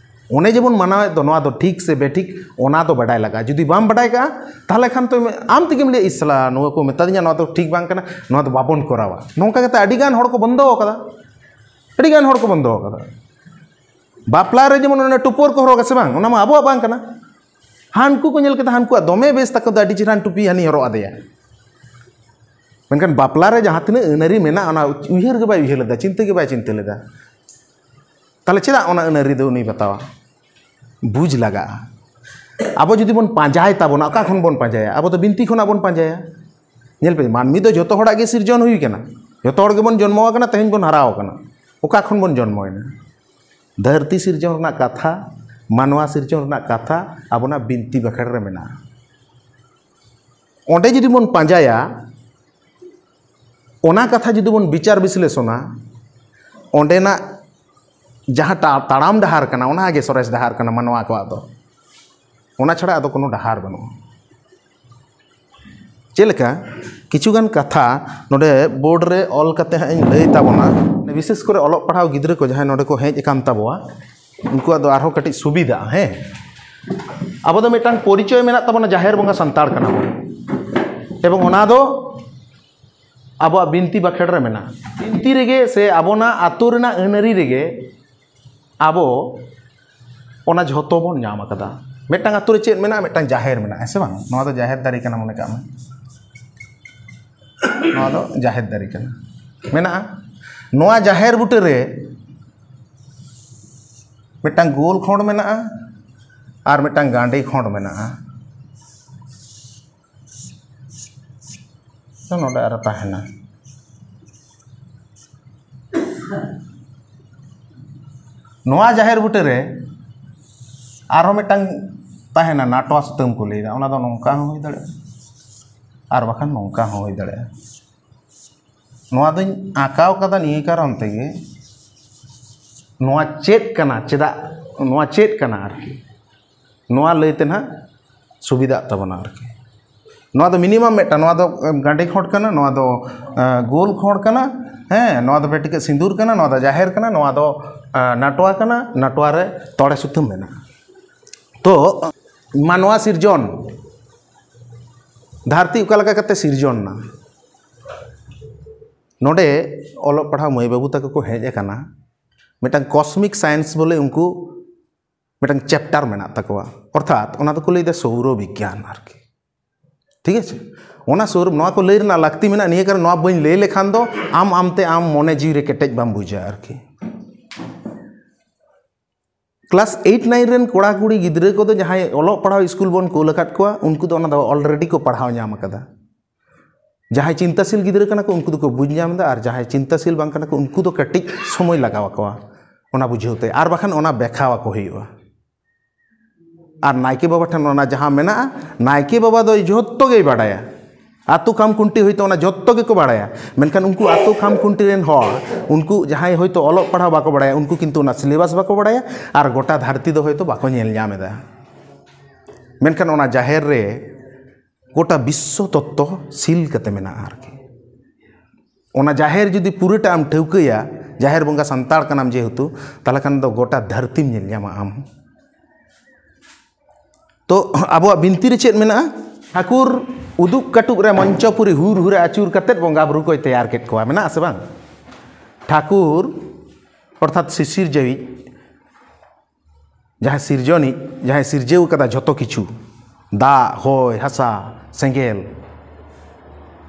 ᱚᱱᱮ ᱡᱮᱵᱚᱱ ᱢᱟᱱᱟᱣᱮᱫ ᱫᱚ, ᱱᱚᱣᱟ ᱫᱚ ᱴᱷᱤᱠ ᱥᱮ ᱵᱮᱴᱷᱤᱠ, ᱚᱱᱟ ᱫᱚ ᱵᱟᱰᱟᱭ ᱞᱟᱜᱟᱜᱼᱟ᱾ ᱡᱩᱫᱤ ᱵᱟᱢ ᱵᱟᱰᱟᱭ ᱠᱟᱜᱼᱟ, ᱛᱟᱦᱚᱞᱮ ᱠᱷᱟᱱ ᱛᱚ ᱟᱢ ᱛᱮᱜᱮᱢ ᱞᱟᱹᱭᱟ, "ᱤᱥᱞᱟ, ᱱᱚᱣᱟ ᱠᱚ ᱢᱮᱛᱟᱫᱤᱧᱟ, ᱱᱚᱣᱟ ᱫᱚ ᱴᱷᱤᱠ ᱵᱟᱝ ᱠᱟᱱᱟ, ᱱᱚᱣᱟ ᱫᱚ ᱵᱟᱵᱚᱱ ᱠᱚᱨᱟᱣᱟ᱾" ᱱᱚᱝᱠᱟ ᱠᱟᱛᱮ ᱟᱹᱰᱤ ᱜᱟᱱ ᱦᱚᱲ ᱠᱚ ᱵᱚᱱᱫᱚ ᱟᱠᱟᱫᱟ, ᱟᱹᱰᱤ ᱜᱟᱱ ᱦᱚᱲ ᱠᱚ ᱵᱚᱱᱫᱚ ᱟᱠᱟᱫᱟ᱾ ᱵᱟᱯᱞᱟ ᱨᱮ ᱡᱮᱢᱚᱱ ᱚᱱᱮ ᱴᱩᱯᱳᱨ ᱠᱚ ᱦᱚᱨᱚᱜᱟ ᱥᱮ ᱵᱟᱝ, ᱚᱱᱟ ᱢᱟ ᱟᱵᱚᱣᱟᱜ ᱵᱟᱝ ᱠᱟᱱᱟ᱾ ᱦᱟᱱᱠᱩ ᱠᱚ ᱧᱮᱞ ᱠᱟᱛᱮ ᱦᱟᱱᱠᱩᱣᱟᱜ ᱫᱚᱢᱮ ᱵᱮᱥ ᱛᱟᱠᱚ ᱫᱚ, ᱟᱹᱰᱤ ᱪᱮᱦᱨᱟᱱ ᱴᱩᱯᱤ ᱦᱟᱹᱱᱤ ᱦᱚᱨᱚᱜ ᱟᱫᱮᱭᱟ᱾ ᱢᱮᱱᱠᱷᱟᱱ ᱵᱟᱯᱞᱟ ᱨᱮ ᱡᱟᱦᱟᱸ ᱛᱤᱱᱟᱹᱜ ᱟᱹᱱ ᱟᱹᱨᱤ ᱢᱮᱱᱟᱜᱼᱟ, ᱚᱱᱟ ᱩᱭᱦᱟᱹᱨ ᱜᱮ ᱵᱟᱭ ᱩᱭᱦᱟᱹᱨ ᱞᱮᱫᱟ, ᱪᱤᱱᱛᱟᱹ ᱜᱮ ᱵᱟᱭ ᱪᱤᱱᱛᱟᱹ ᱞᱮᱫᱟ᱾ ᱛᱟᱦᱚᱞᱮ ᱪᱮᱫᱟᱜ ᱚᱱᱟ ᱟᱹᱱ ᱟᱹᱨᱤ ᱫᱚ ᱩᱱᱤ ᱵᱟᱛᱟᱣᱟ? ᱵᱩᱡᱽ ᱞᱟᱜᱟᱜᱼᱟ᱾ ᱟᱵᱚ ᱡᱩᱫᱤ ᱵᱚᱱ ᱯᱟᱸᱡᱟᱭ ᱛᱟᱵᱚᱱᱟ, ᱚᱠᱟ ᱠᱷᱚᱱ ᱵᱚᱱ ᱯᱟᱸᱡᱟᱭᱟ? ᱟᱵᱚ ᱫᱚ ᱵᱤᱱᱛᱤ ᱠᱷᱚᱱᱟᱜ ᱵᱚᱱ ᱯᱟᱸᱡᱟᱭᱟ᱾ ᱧᱮᱞ ᱯᱮ, ᱢᱟᱹᱱᱢᱤ ᱫᱚ ᱡᱚᱛᱚ ᱦᱚᱲᱟᱜ ᱜᱮ ᱥᱤᱨᱡᱚᱱ ᱦᱩᱭ ᱠᱟᱱᱟ, ᱡᱚᱛᱚ ᱦᱚᱲ ᱜᱮᱵᱚᱱ ᱡᱚᱱᱢᱚ ᱟᱠᱟᱱᱟ, ᱛᱮᱦᱮᱧ ᱵᱚᱱ ᱦᱟᱨᱟᱣ ᱟᱠᱟᱱᱟ᱾ ᱚᱠᱟ ᱠᱷᱚᱱ ᱵᱚᱱ ᱡᱚᱱᱢᱚᱭᱮᱱᱟ? ᱫᱷᱟᱹᱨᱛᱤ ᱥᱤᱨᱡᱚᱱ ᱨᱮᱱᱟᱜ ᱠᱟᱛᱷᱟ, ᱢᱟᱱᱣᱟ ᱥᱤᱨᱡᱚᱱ ᱨᱮᱱᱟᱜ ᱠᱟᱛᱷᱟ ᱟᱵᱚᱱᱟᱜ ᱵᱤᱱᱛᱤ ᱵᱟᱠᱷᱮᱲ ᱨᱮ ᱢᱮᱱᱟᱜᱼᱟ᱾ ᱚᱸᱰᱮ ᱡᱩᱫᱤ ᱵᱚᱱ ᱯᱟᱸᱡᱟᱭᱟ, ᱚᱱᱟ ᱠᱟᱛᱷᱟ ᱡᱩᱫᱤ ᱵᱚᱱ ᱵᱤᱪᱟᱨ ᱵᱤᱥᱞᱮᱥᱚᱱᱟ, ᱚᱸᱰᱮᱱᱟᱜ ᱡᱟᱦᱟᱸ ᱛᱟ-, ᱛᱟᱲᱟᱢ ᱰᱟᱦᱟᱨ ᱠᱟᱱᱟ, ᱚᱱᱟ ᱜᱮ ᱥᱚᱨᱮᱥ ᱰᱟᱦᱟᱨ ᱠᱟᱱᱟ ᱢᱟᱱᱣᱟ ᱠᱚᱣᱟᱜ ᱫᱚ᱾ ᱚᱱᱟ ᱪᱷᱟᱲᱟ ᱟᱫᱚ ᱠᱳᱱᱳ ᱰᱟᱦᱟᱨ ᱵᱟᱹᱱᱩᱜᱼᱟ᱾ ᱪᱮᱫ ᱞᱮᱠᱟ, ᱠᱤᱪᱷᱩ ᱜᱟᱱ ᱠᱟᱛᱷᱟ ᱱᱚᱰᱮ ᱵᱳᱨᱰ ᱨᱮ ᱚᱞ ᱠᱟᱛᱮ ᱦᱟᱸᱜ ᱤᱧ ᱞᱟᱹᱭ ᱛᱟᱵᱚᱱᱟ᱾ ᱵᱤᱥᱮᱥ ᱠᱚᱨᱮ ᱚᱞᱚᱜ ᱯᱟᱲᱦᱟᱣ ᱜᱤᱫᱽᱨᱟᱹ ᱠᱚ ᱡᱟᱦᱟᱸᱭ ᱱᱚᱰᱮ ᱠᱚ ᱦᱮᱡ ᱟᱠᱟᱱ ᱛᱟᱵᱚᱣᱟ, ᱩᱱᱠᱩᱣᱟᱜ ᱫᱚ ᱟᱨᱦᱚᱸ ᱠᱟᱹᱴᱤᱡ ᱥᱩᱵᱤᱫᱷᱟᱜᱼᱟ᱾ ᱦᱮᱸ, ᱟᱵᱚ ᱫᱚ ᱢᱤᱫᱴᱟᱝ ᱯᱚᱨᱤᱪᱚᱭ ᱢᱮᱱᱟᱜ ᱛᱟᱵᱚᱱᱟ, ᱡᱟᱦᱮᱨ ᱵᱚᱸᱜᱟ ᱥᱟᱱᱛᱟᱲ ᱠᱟᱱᱟ ᱵᱚᱱ, ᱮᱵᱚᱝ ᱚᱱᱟ ᱫᱚ ᱟᱵᱚᱣᱟᱜ ᱵᱤᱱᱛᱤ ᱵᱟᱠᱷᱮᱲ ᱨᱮ ᱢᱮᱱᱟᱜᱼᱟ᱾ ᱵᱤᱱᱛᱤ ᱨᱮᱜᱮ ᱥᱮ ᱟᱵᱚᱱᱟᱜ ᱟᱹᱛᱩ ᱨᱮᱱᱟᱜ ᱟᱹᱱ ᱟᱹᱨᱤ ᱨᱮᱜᱮ ᱟᱵᱚ ᱚᱱᱟ ᱡᱷᱚᱛᱚ ᱵᱚᱱ ᱧᱟᱢ ᱟᱠᱟᱫᱟ᱾ ᱢᱤᱫᱴᱟᱝ ᱟᱹᱛᱩ ᱨᱮ ᱪᱮᱫ ᱢᱮᱱᱟᱜᱼᱟ? ᱢᱤᱫᱴᱟᱝ ᱡᱟᱦᱮᱨ ᱢᱮᱱᱟᱜᱼᱟ, ᱦᱮᱸ ᱥᱮ ᱵᱟᱝ? ᱱᱚᱣᱟ ᱫᱚ ᱡᱟᱦᱮᱨ ᱫᱟᱨᱮ ᱠᱟᱱᱟ, ᱢᱚᱱᱮ ᱠᱟᱜ ᱢᱮ, ᱱᱚᱣᱟ ᱫᱚ ᱡᱟᱦᱮᱨ ᱫᱟᱨᱮ ᱠᱟᱱᱟ, ᱢᱮᱱᱟᱜᱼᱟ᱾ ᱱᱚᱣᱟ ᱡᱟᱦᱮᱨ ᱵᱩᱴᱟᱹ ᱨᱮ ᱢᱤᱫᱴᱟᱝ ᱜᱳᱞ ᱠᱷᱚᱸᱰ ᱢᱮᱱᱟᱜᱼᱟ ᱟᱨ ᱢᱤᱫᱴᱟᱝ ᱜᱟᱸᱰᱮ ᱠᱷᱚᱸᱰ ᱢᱮᱱᱟᱜᱼᱟ᱾ ᱛᱚ ᱱᱚᱰᱮ ᱟᱨᱚ ᱛᱟᱦᱮᱱᱟ᱾ ᱱᱚᱣᱟ ᱡᱟᱦᱮᱨ ᱵᱩᱴᱟᱹ ᱨᱮ ᱟᱨᱦᱚᱸ ᱢᱤᱫᱴᱟᱝ ᱛᱟᱦᱮᱱᱟ, ᱱᱟᱴᱣᱟ ᱥᱩᱛᱟᱹᱢ ᱠᱚ ᱞᱟᱹᱭᱫᱟ, ᱚᱱᱟ ᱫᱚ ᱱᱚᱝᱠᱟ ᱦᱚᱸ ᱦᱩᱭ ᱫᱟᱲᱮᱭᱟᱜᱼᱟ, ᱟᱨ ᱵᱟᱠᱷᱟᱱ ᱱᱚᱝᱠᱟ ᱦᱚᱸ ᱦᱩᱭ ᱫᱟᱲᱮᱭᱟᱜᱼᱟ᱾ ᱱᱚᱣᱟ ᱫᱚᱧ ᱟᱸᱠᱟᱣ ᱠᱟᱫᱟ ᱱᱤᱭᱟᱹ ᱠᱟᱨᱚᱱ ᱛᱮᱜᱮ, ᱱᱚᱣᱟ ᱪᱮᱫ ᱠᱟᱱᱟ, ᱪᱮᱫᱟᱜ ᱱᱚᱣᱟ ᱪᱮᱫ ᱠᱟᱱᱟ ᱟᱨᱠᱤ, ᱱᱚᱣᱟ ᱞᱟᱹᱭᱛᱮ ᱱᱟᱦᱟᱜ ᱥᱩᱵᱤᱫᱷᱟᱜ ᱛᱟᱵᱚᱱᱟ ᱟᱨᱠᱤ᱾ ᱱᱚᱣᱟ ᱫᱚ ᱢᱤᱱᱤᱢᱟᱢ ᱢᱤᱫᱴᱟᱝ, ᱱᱚᱣᱟ ᱫᱚ ᱜᱟᱸᱰᱮ ᱠᱷᱚᱸᱰ ᱠᱟᱱᱟ, ᱱᱚᱣᱟ ᱫᱚ ᱜᱳᱞ ᱠᱷᱚᱸᱰ ᱠᱟᱱᱟ, ᱦᱮᱸ, ᱱᱚᱣᱟ ᱫᱚ ᱵᱮᱴᱤᱠᱟᱹ ᱥᱤᱸᱫᱩᱨ ᱠᱟᱱᱟ, ᱱᱚᱣᱟ ᱫᱚ ᱡᱟᱦᱮᱨ ᱠᱟᱱᱟ, ᱱᱚᱣᱟ ᱫᱚ ᱱᱟᱴᱣᱟ ᱠᱟᱱᱟ, ᱱᱟᱴᱣᱟ ᱨᱮ ᱛᱚᱲᱮ ᱥᱩᱛᱟᱹᱢ ᱢᱮᱱᱟᱜᱼᱟ᱾ ᱛᱚ ᱢᱟᱱᱣᱟ ᱥᱤᱨᱡᱚᱱ, ᱫᱷᱟᱹᱨᱛᱤ ᱚᱠᱟ ᱞᱮᱠᱟ ᱠᱟᱛᱮ ᱥᱤᱨᱡᱚᱱ ᱮᱱᱟ? ᱱᱚᱰᱮ ᱚᱞᱚᱜ ᱯᱟᱲᱦᱟᱣ ᱢᱟᱹᱭ ᱵᱟᱹᱵᱩ ᱛᱟᱠᱚ ᱠᱚ ᱦᱮᱡ ᱟᱠᱟᱱᱟ, ᱢᱤᱫᱴᱟᱝ ᱠᱚᱥᱢᱤᱠ ᱥᱟᱭᱮᱱᱥ ᱵᱚᱞᱮ ᱩᱱᱠᱩ ᱢᱤᱫᱴᱟᱝ ᱪᱮᱯᱴᱟᱨ ᱢᱮᱱᱟᱜ ᱛᱟᱠᱚᱣᱟ, ᱚᱨᱛᱷᱟᱛ ᱚᱱᱟ ᱫᱚᱠᱚ ᱞᱟᱹᱭᱫᱟ ᱥᱳᱣᱨᱚ ᱵᱤᱜᱽᱜᱟᱱ ᱟᱨᱠᱤ᱾ ᱴᱷᱤᱠ ᱟᱪᱷᱮ, ᱚᱱᱟ ᱥᱳᱣᱨᱚ, ᱱᱚᱣᱟ ᱠᱚ ᱞᱟᱹᱭ ᱨᱮᱱᱟᱜ ᱞᱟᱹᱠᱛᱤ ᱢᱮᱱᱟᱜᱼᱟ, ᱱᱤᱭᱟᱹ ᱠᱟᱨᱚᱱ ᱱᱚᱣᱟ ᱵᱟᱹᱧ ᱞᱟᱹᱭ ᱞᱮᱠᱷᱟᱱ ᱫᱚ ᱟᱢ ᱟᱢᱛᱮ ᱟᱢ ᱢᱚᱱᱮ ᱡᱤᱣᱤ ᱨᱮ ᱠᱮᱴᱮᱡ ᱵᱟᱢ ᱵᱩᱡᱟ ᱟᱨᱠᱤ᱾ ᱠᱞᱟᱥ ᱮᱭᱤᱴ ᱱᱟᱭᱤᱱ ᱨᱮᱱ ᱠᱚᱲᱟ ᱠᱩᱲᱤ ᱜᱤᱫᱽᱨᱟᱹ ᱠᱚᱫᱚ ᱡᱟᱦᱟᱸᱭ ᱚᱞᱚᱜ ᱯᱟᱲᱦᱟᱣ ᱥᱠᱩᱞ ᱵᱚᱱ ᱠᱳᱞ ᱟᱠᱟᱫ ᱠᱚᱣᱟ, ᱩᱱᱠᱩ ᱫᱚ ᱚᱱᱟ ᱫᱚ ᱚᱞᱨᱮᱰᱤ ᱠᱚ ᱯᱟᱲᱦᱟᱣ ᱧᱟᱢ ᱟᱠᱟᱫᱟ᱾ ᱡᱟᱦᱟᱸᱭ ᱪᱤᱱᱛᱟᱹᱥᱤᱞ ᱜᱤᱫᱽᱨᱟᱹ ᱠᱟᱱᱟ ᱠᱚ, ᱩᱱᱠᱩ ᱫᱚᱠᱚ ᱵᱩᱡᱽ ᱧᱟᱢ ᱮᱫᱟ, ᱟᱨ ᱡᱟᱦᱟᱸᱭ ᱪᱤᱱᱛᱟᱹᱥᱤᱞ ᱵᱟᱝ ᱠᱟᱱᱟ ᱠᱚ, ᱩᱱᱠᱩ ᱫᱚ ᱠᱟᱹᱴᱤᱡ ᱥᱚᱢᱚᱭ ᱞᱟᱜᱟᱣ ᱟᱠᱚᱣᱟ ᱚᱱᱟ ᱵᱩᱡᱷᱟᱹᱣ ᱛᱮ, ᱟᱨ ᱵᱟᱠᱷᱟᱱ ᱚᱱᱟ ᱵᱮᱠᱷᱟᱣ ᱟᱠᱚ ᱦᱩᱭᱩᱜᱼᱟ᱾ ᱟᱨ ᱱᱟᱭᱠᱮ ᱵᱟᱵᱟ ᱴᱷᱮᱱ ᱚᱱᱟ ᱡᱟᱦᱟᱸ ᱢᱮᱱᱟᱜᱼᱟ, ᱱᱟᱭᱠᱮ ᱵᱟᱵᱟ ᱫᱚ ᱡᱷᱚᱛᱚ ᱜᱮᱭ ᱵᱟᱰᱟᱭᱟ᱾ ᱟᱛᱳ ᱠᱷᱟᱢ ᱠᱷᱩᱱᱴᱤ ᱦᱚᱭᱛᱳ ᱚᱱᱟ ᱡᱷᱚᱛᱚ ᱜᱮᱠᱚ ᱵᱟᱲᱟᱭᱟ, ᱢᱮᱱᱠᱷᱟᱱ ᱩᱱᱠᱩ ᱟᱛᱳ ᱠᱷᱟᱢ ᱠᱷᱩᱱᱴᱤ ᱨᱮᱱ ᱦᱚᱲ, ᱩᱱᱠᱩ ᱡᱟᱦᱟᱸᱭ ᱦᱚᱭᱛᱳ ᱚᱞᱚᱜ ᱯᱟᱲᱦᱟᱣ ᱵᱟᱠᱚ ᱵᱟᱲᱟᱭᱟ, ᱩᱱᱠᱩ ᱠᱤᱱᱛᱩ ᱚᱱᱟ ᱥᱤᱞᱮᱵᱟᱥ ᱵᱟᱠᱚ ᱵᱟᱲᱟᱭᱟ, ᱟᱨ ᱜᱚᱴᱟ ᱫᱷᱟᱹᱨᱛᱤ ᱫᱚ ᱦᱚᱭᱛᱳ ᱵᱟᱠᱚ ᱧᱮᱞ ᱧᱟᱢ ᱮᱫᱟ᱾ ᱢᱮᱱᱠᱷᱟᱱ ᱚᱱᱟ ᱡᱟᱦᱮᱨ ᱨᱮ ᱜᱚᱴᱟ ᱵᱤᱥᱥᱚ ᱛᱚᱛᱛᱚ ᱥᱤᱞ ᱠᱟᱛᱮ ᱢᱮᱱᱟᱜᱼᱟ ᱟᱨᱠᱤ᱾ ᱚᱱᱟ ᱡᱟᱦᱮᱨ ᱡᱩᱫᱤ ᱯᱩᱨᱟᱹᱴᱟ ᱟᱢ ᱴᱷᱟᱹᱣᱠᱟᱹᱭᱟ, ᱡᱟᱦᱮᱨ ᱵᱚᱸᱜᱟ ᱥᱟᱱᱛᱟᱲ ᱠᱟᱱᱟᱢ ᱡᱮᱦᱮᱛᱩ, ᱛᱟᱦᱚᱞᱮ ᱠᱷᱟᱱ ᱫᱚ ᱜᱚᱴᱟ ᱫᱷᱟᱹᱨᱛᱤᱢ ᱧᱮᱞ ᱧᱟᱢᱟ ᱟᱢ᱾ ᱛᱚ ᱟᱵᱚᱣᱟᱜ ᱵᱤᱱᱛᱤ ᱨᱮ ᱪᱮᱫ ᱢᱮᱱᱟᱜᱼᱟ? ᱴᱷᱟᱹᱠᱩᱨ ᱩᱫᱩᱜ ᱠᱟᱹᱴᱩᱵ ᱨᱮ ᱢᱚᱧᱪᱚᱯᱩᱨᱤ ᱦᱩᱨ ᱦᱩᱨᱮ ᱟᱹᱪᱩᱨ ᱠᱟᱛᱮᱫ ᱵᱚᱸᱜᱟ ᱵᱩᱨᱩ ᱠᱚᱭ ᱛᱮᱭᱟᱨ ᱠᱮᱫ ᱠᱚᱣᱟ, ᱢᱮᱱᱟᱜᱼᱟ ᱥᱮ ᱵᱟᱝ? ᱴᱷᱟᱹᱠᱩᱨ ᱚᱨᱛᱷᱟᱛ ᱥᱤᱥᱤᱨ ᱡᱟᱹᱣᱤᱡ ᱡᱟᱦᱟᱸᱭ ᱥᱤᱨᱡᱚᱱᱤᱡ, ᱡᱟᱦᱟᱸᱭ ᱥᱤᱨᱡᱟᱹᱣ ᱠᱟᱫᱟ ᱡᱷᱚᱛᱚ ᱠᱤᱪᱷᱩ, ᱫᱟᱜ, ᱦᱚᱭ, ᱦᱟᱥᱟ, ᱥᱮᱸᱜᱮᱞ,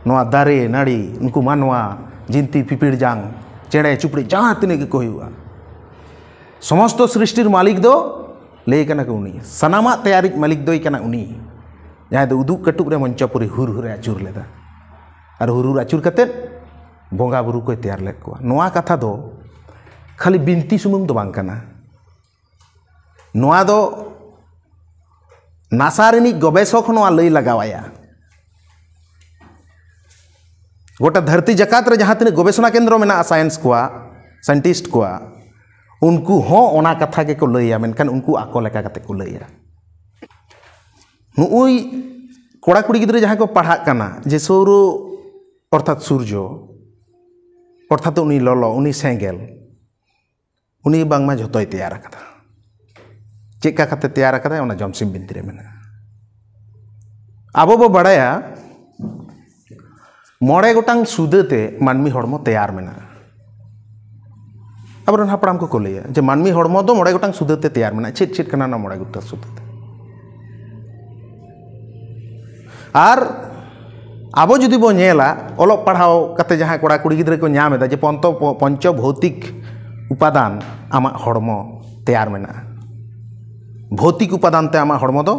ᱱᱚᱣᱟ ᱫᱟᱨᱮ, ᱱᱟᱹᱲᱤ, ᱩᱱᱠᱩ ᱢᱟᱱᱣᱟ, ᱡᱤᱱᱛᱤ, ᱯᱤᱯᱤᱲ ᱡᱟᱝ, ᱪᱮᱬᱮ, ᱪᱩᱯᱲᱤ, ᱡᱟᱦᱟᱸ ᱛᱤᱱᱟᱹᱜ ᱜᱮᱠᱚ ᱦᱩᱭᱩᱜᱼᱟ, ᱥᱚᱢᱚᱥᱛᱚ ᱥᱨᱤᱥᱴᱤᱨ ᱢᱟᱹᱞᱤᱠ ᱫᱚ ᱞᱟᱹᱭ ᱠᱟᱱᱟ ᱠᱚ ᱩᱱᱤ, ᱥᱟᱱᱟᱢᱟᱜ ᱛᱮᱭᱟᱨᱤᱡ ᱢᱟᱹᱞᱤᱠ ᱫᱚᱭ ᱠᱟᱱᱟ ᱩᱱᱤ, ᱡᱟᱦᱟᱸᱭ ᱫᱚ ᱩᱫᱩᱜ ᱠᱟᱹᱴᱩᱵ ᱨᱮ ᱢᱚᱧᱪᱚᱯᱩᱨᱤ ᱦᱩᱨ ᱦᱩᱨᱮ ᱟᱹᱪᱩᱨ ᱞᱮᱫᱟ᱾ ᱟᱨ ᱦᱩᱨ ᱦᱩᱨ ᱟᱹᱪᱩᱨ ᱠᱟᱛᱮᱫ ᱵᱚᱸᱜᱟ ᱵᱩᱨᱩ ᱠᱚᱭ ᱛᱮᱭᱟᱨ ᱞᱮᱫ ᱠᱚᱣᱟ᱾ ᱱᱚᱣᱟ ᱠᱟᱛᱷᱟ ᱫᱚ ᱠᱷᱟᱹᱞᱤ ᱵᱤᱱᱛᱤ ᱥᱩᱢᱩᱝ ᱫᱚ ᱵᱟᱝ ᱠᱟᱱᱟ᱾ ᱱᱚᱣᱟ ᱫᱚ ᱱᱟᱥᱟ ᱨᱤᱱᱤᱡ ᱜᱚᱵᱮᱥᱚᱠ ᱦᱚᱸ ᱱᱚᱣᱟ ᱞᱟᱹᱭ ᱞᱟᱜᱟᱣᱟᱭᱟ᱾ ᱜᱚᱴᱟ ᱫᱷᱟᱹᱨᱛᱤ ᱡᱟᱠᱟᱛ ᱨᱮ ᱡᱟᱦᱟᱸ ᱛᱤᱱᱟᱹᱜ ᱜᱚᱵᱮᱥᱚᱱᱟ ᱠᱮᱱᱫᱨᱚ ᱢᱮᱱᱟᱜᱼᱟ, ᱥᱟᱭᱮᱱᱥ ᱠᱚᱣᱟᱜ, ᱥᱟᱭᱮᱱᱴᱤᱥᱴ ᱠᱚᱣᱟᱜ, ᱩᱱᱠᱩ ᱦᱚᱸ ᱚᱱᱟ ᱠᱟᱛᱷᱟ ᱜᱮᱠᱚ ᱞᱟᱹᱭᱟ, ᱢᱮᱱᱠᱷᱟᱱ ᱩᱱᱠᱩ ᱟᱠᱚ ᱞᱮᱠᱟ ᱠᱟᱛᱮ ᱠᱚ ᱞᱟᱹᱭᱟ᱾ ᱱᱩᱜᱼᱩᱭ ᱠᱚᱲᱟ ᱠᱩᱲᱤ ᱜᱤᱫᱽᱨᱟᱹ ᱡᱟᱦᱟᱸᱭ ᱠᱚ ᱯᱟᱲᱦᱟᱜ ᱠᱟᱱᱟ ᱡᱮ ᱥᱳᱨᱚ ᱚᱨᱛᱷᱟᱛ ᱥᱩᱨᱡᱚ, ᱚᱨᱛᱷᱟᱛ ᱩᱱᱤ ᱞᱚᱞᱚ, ᱩᱱᱤ ᱥᱮᱸᱜᱮᱞ, ᱩᱱᱤ ᱵᱟᱝᱢᱟ ᱡᱷᱚᱛᱚᱭ ᱛᱮᱭᱟᱨ ᱟᱠᱟᱫᱟ᱾ ᱪᱮᱫ ᱠᱟ ᱠᱟᱛᱮ ᱛᱮᱭᱟᱨ ᱟᱠᱟᱫᱟᱭ, ᱚᱱᱟ ᱡᱚᱢᱥᱤᱢ ᱵᱤᱱᱛᱤ ᱨᱮ ᱢᱮᱱᱟᱜᱼᱟ᱾ ᱟᱵᱚ ᱵᱚ ᱵᱟᱲᱟᱭᱟ, ᱢᱚᱬᱮ ᱜᱚᱴᱟᱝ ᱥᱩᱫᱟᱹ ᱛᱮ ᱢᱟᱹᱱᱢᱤ ᱦᱚᱲᱢᱚ ᱛᱮᱭᱟᱨ ᱢᱮᱱᱟᱜᱼᱟ᱾ ᱟᱵᱚᱨᱮᱱ ᱦᱟᱯᱲᱟᱢ ᱠᱚᱠᱚ ᱞᱟᱹᱭᱟ ᱡᱮ ᱢᱟᱹᱱᱢᱤ ᱦᱚᱲᱢᱚ ᱫᱚ ᱢᱚᱬᱮ ᱜᱚᱴᱟᱝ ᱥᱩᱫᱟᱹ ᱛᱮ ᱛᱮᱭᱟᱨ ᱢᱮᱱᱟᱜᱼᱟ᱾ ᱪᱮᱫ ᱪᱮᱫ ᱠᱟᱱᱟ ᱚᱱᱟ ᱢᱚᱬᱮ ᱜᱚᱴᱟᱝ ᱥᱩᱫᱟᱹ ᱛᱮ? ᱟᱨ ᱟᱵᱚ ᱡᱩᱫᱤ ᱵᱚᱱ ᱧᱮᱞᱟ, ᱚᱞᱚᱜ ᱯᱟᱲᱦᱟᱣ ᱠᱟᱛᱮ ᱡᱟᱦᱟᱸᱭ ᱠᱚᱲᱟ ᱠᱩᱲᱤ ᱜᱤᱫᱽᱨᱟᱹ ᱠᱚ ᱧᱟᱢ ᱮᱫᱟ ᱡᱮ ᱯᱚᱱᱛᱚ-, ᱯᱚ-, ᱯᱚᱧᱪᱚ ᱵᱷᱳᱣᱛᱤᱠ ᱩᱯᱟᱫᱟᱱ ᱟᱢᱟᱜ ᱦᱚᱲᱢᱚ ᱛᱮᱭᱟᱨ ᱢᱮᱱᱟᱜᱼᱟ᱾ ᱵᱷᱳᱣᱛᱤᱠ ᱩᱯᱟᱫᱟᱱ ᱛᱮ ᱟᱢᱟᱜ ᱦᱚᱲᱢᱚ ᱫᱚ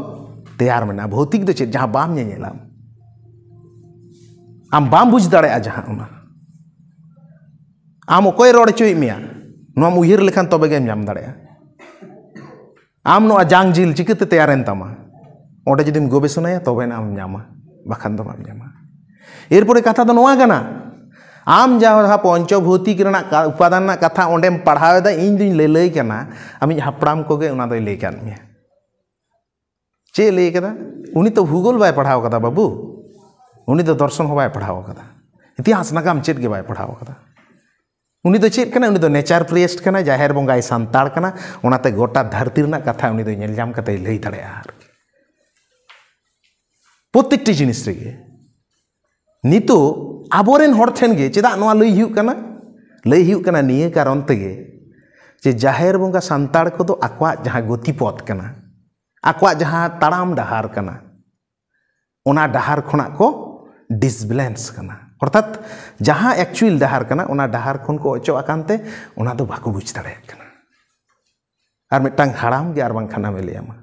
ᱛᱮᱭᱟᱨ ᱢᱮᱱᱟᱜᱼᱟ᱾ ᱵᱷᱳᱣᱛᱤᱠ ᱫᱚ ᱪᱮᱫ? ᱡᱟᱦᱟᱸ ᱵᱟᱢ ᱧᱮᱧᱮᱞᱟ, ᱟᱢ ᱵᱟᱢ ᱵᱩᱡᱽ ᱫᱟᱲᱮᱭᱟᱜᱼᱟ ᱡᱟᱦᱟᱸ, ᱚᱱᱟ ᱟᱢ ᱚᱠᱚᱭ ᱨᱚᱲ ᱦᱚᱪᱚᱭᱮᱫ ᱢᱮᱭᱟ, ᱱᱚᱣᱟᱢ ᱩᱭᱦᱟᱹᱨ ᱞᱮᱠᱷᱟᱱ ᱛᱚᱵᱮ ᱜᱮᱢ ᱧᱟᱢ ᱫᱟᱲᱮᱭᱟᱜᱼᱟ᱾ ᱟᱢ ᱱᱚᱣᱟ ᱡᱟᱝ ᱡᱤᱞ ᱪᱤᱠᱟᱹᱛᱮ ᱛᱮᱭᱟᱨᱮᱱ ᱛᱟᱢᱟ? ᱚᱸᱰᱮ ᱡᱩᱫᱤᱢ ᱜᱚᱵᱮᱥᱚᱱᱟᱭᱟ, ᱛᱚᱵᱮ ᱟᱱᱟᱜ ᱮᱢ ᱧᱟᱢᱟ, ᱵᱟᱠᱷᱟᱱ ᱫᱚ ᱵᱟᱢ ᱧᱟᱢᱟ᱾ ᱮᱨᱯᱚᱨᱮ ᱠᱟᱛᱷᱟ ᱫᱚ ᱱᱚᱣᱟ ᱠᱟᱱᱟ, ᱟᱢ ᱡᱟᱦᱟᱸ ᱯᱚᱧᱪᱚ ᱵᱷᱳᱣᱛᱤᱠ ᱨᱮᱱᱟᱜ ᱠᱟ-, ᱩᱯᱟᱫᱟᱱ ᱨᱮᱱᱟᱜ ᱠᱟᱛᱷᱟ ᱚᱸᱰᱮᱢ ᱯᱟᱲᱦᱟᱣ ᱮᱫᱟ, ᱤᱧ ᱫᱩᱧ ᱞᱟᱹᱞᱟᱹᱭ ᱠᱟᱱᱟ, ᱟᱢᱤᱡ ᱦᱟᱯᱲᱟᱢ ᱠᱚᱜᱮ ᱚᱱᱟ ᱫᱚᱭ ᱞᱟᱹᱭ ᱠᱟᱫ ᱢᱮᱭᱟ᱾ ᱪᱮᱫ ᱮ ᱞᱟᱹᱭ ᱠᱟᱫᱟ? ᱩᱱᱤ ᱛᱚ ᱵᱷᱩᱜᱳᱞ ᱵᱟᱭ ᱯᱟᱲᱦᱟᱣ ᱠᱟᱫᱟ ᱵᱟᱹᱵᱩ, ᱩᱱᱤ ᱫᱚ ᱫᱚᱨᱥᱚᱱ ᱦᱚᱸ ᱵᱟᱭ ᱯᱟᱲᱦᱟᱣ ᱠᱟᱫᱟ, ᱤᱛᱤᱦᱟᱥ ᱱᱟᱜᱟᱢ ᱪᱮᱫ ᱜᱮ ᱵᱟᱭ ᱯᱟᱲᱦᱟᱣ ᱠᱟᱫᱟ᱾ ᱩᱱᱤ ᱫᱚ ᱪᱮᱫ ᱠᱟᱱᱟᱭ? ᱩᱱᱤ ᱫᱚ ᱱᱮᱪᱟᱨ ᱯᱨᱤᱭᱮᱥᱴ ᱠᱟᱱᱟᱭ, ᱡᱟᱦᱮᱨ ᱵᱚᱸᱜᱟᱭ ᱥᱟᱱᱛᱟᱲ ᱠᱟᱱᱟ, ᱚᱱᱟᱛᱮ ᱜᱚᱴᱟ ᱫᱷᱟᱹᱨᱛᱤ ᱨᱮᱱᱟᱜ ᱠᱟᱛᱷᱟ ᱩᱱᱤ ᱫᱚ ᱧᱮᱞ ᱧᱟᱢ ᱠᱟᱛᱮᱭ ᱞᱟᱹᱭ ᱫᱟᱲᱮᱭᱟᱜᱼᱟ ᱟᱨᱠᱤ᱾ ᱯᱨᱚᱛᱮᱠᱴᱤ ᱡᱤᱱᱤᱥ ᱨᱮᱜᱮ ᱱᱤᱛᱚᱜ ᱟᱵᱚᱨᱮᱱ ᱦᱚᱲ ᱴᱷᱮᱱ ᱜᱮ ᱪᱮᱫᱟᱜ ᱱᱚᱣᱟ ᱞᱟᱹᱭ ᱦᱩᱭᱩᱜ ᱠᱟᱱᱟ? ᱞᱟᱹᱭ ᱦᱩᱭᱩᱜ ᱠᱟᱱᱟ ᱱᱤᱭᱟᱹ ᱠᱟᱨᱚᱱ ᱛᱮᱜᱮ ᱡᱮ ᱡᱟᱦᱮᱨ ᱵᱚᱸᱜᱟ ᱥᱟᱱᱛᱟᱲ ᱠᱚᱫᱚ ᱟᱠᱚᱣᱟᱜ ᱡᱟᱦᱟᱸ ᱜᱚᱛᱤᱯᱚᱛᱷ ᱠᱟᱱᱟ, ᱟᱠᱚᱣᱟᱜ ᱡᱟᱦᱟᱸ ᱛᱟᱲᱟᱢ ᱰᱟᱦᱟᱨ ᱠᱟᱱᱟ, ᱚᱱᱟ ᱰᱟᱦᱟᱨ ᱠᱷᱚᱱᱟᱜ ᱠᱚ ᱰᱤᱥᱵᱮᱞᱮᱱᱥ ᱠᱟᱱᱟ᱾ ᱚᱨᱛᱷᱟᱛ ᱡᱟᱦᱟᱸ ᱮᱠᱪᱩᱭᱮᱞ ᱰᱟᱦᱟᱨ ᱠᱟᱱᱟ, ᱚᱱᱟ ᱰᱟᱦᱟᱨ ᱠᱷᱚᱱ ᱠᱚ ᱚᱪᱚᱜ ᱟᱠᱟᱱ ᱛᱮ ᱚᱱᱟ ᱫᱚ ᱵᱟᱠᱚ ᱵᱩᱡᱽ ᱫᱟᱲᱮᱭᱟᱜ ᱠᱟᱱᱟ᱾ ᱟᱨ ᱢᱤᱫᱴᱟᱝ ᱦᱟᱲᱟᱢ ᱜᱮ ᱟᱨ ᱵᱟᱝᱠᱷᱟᱱ ᱟᱢᱮ ᱞᱟᱹᱭᱟᱢᱟ᱾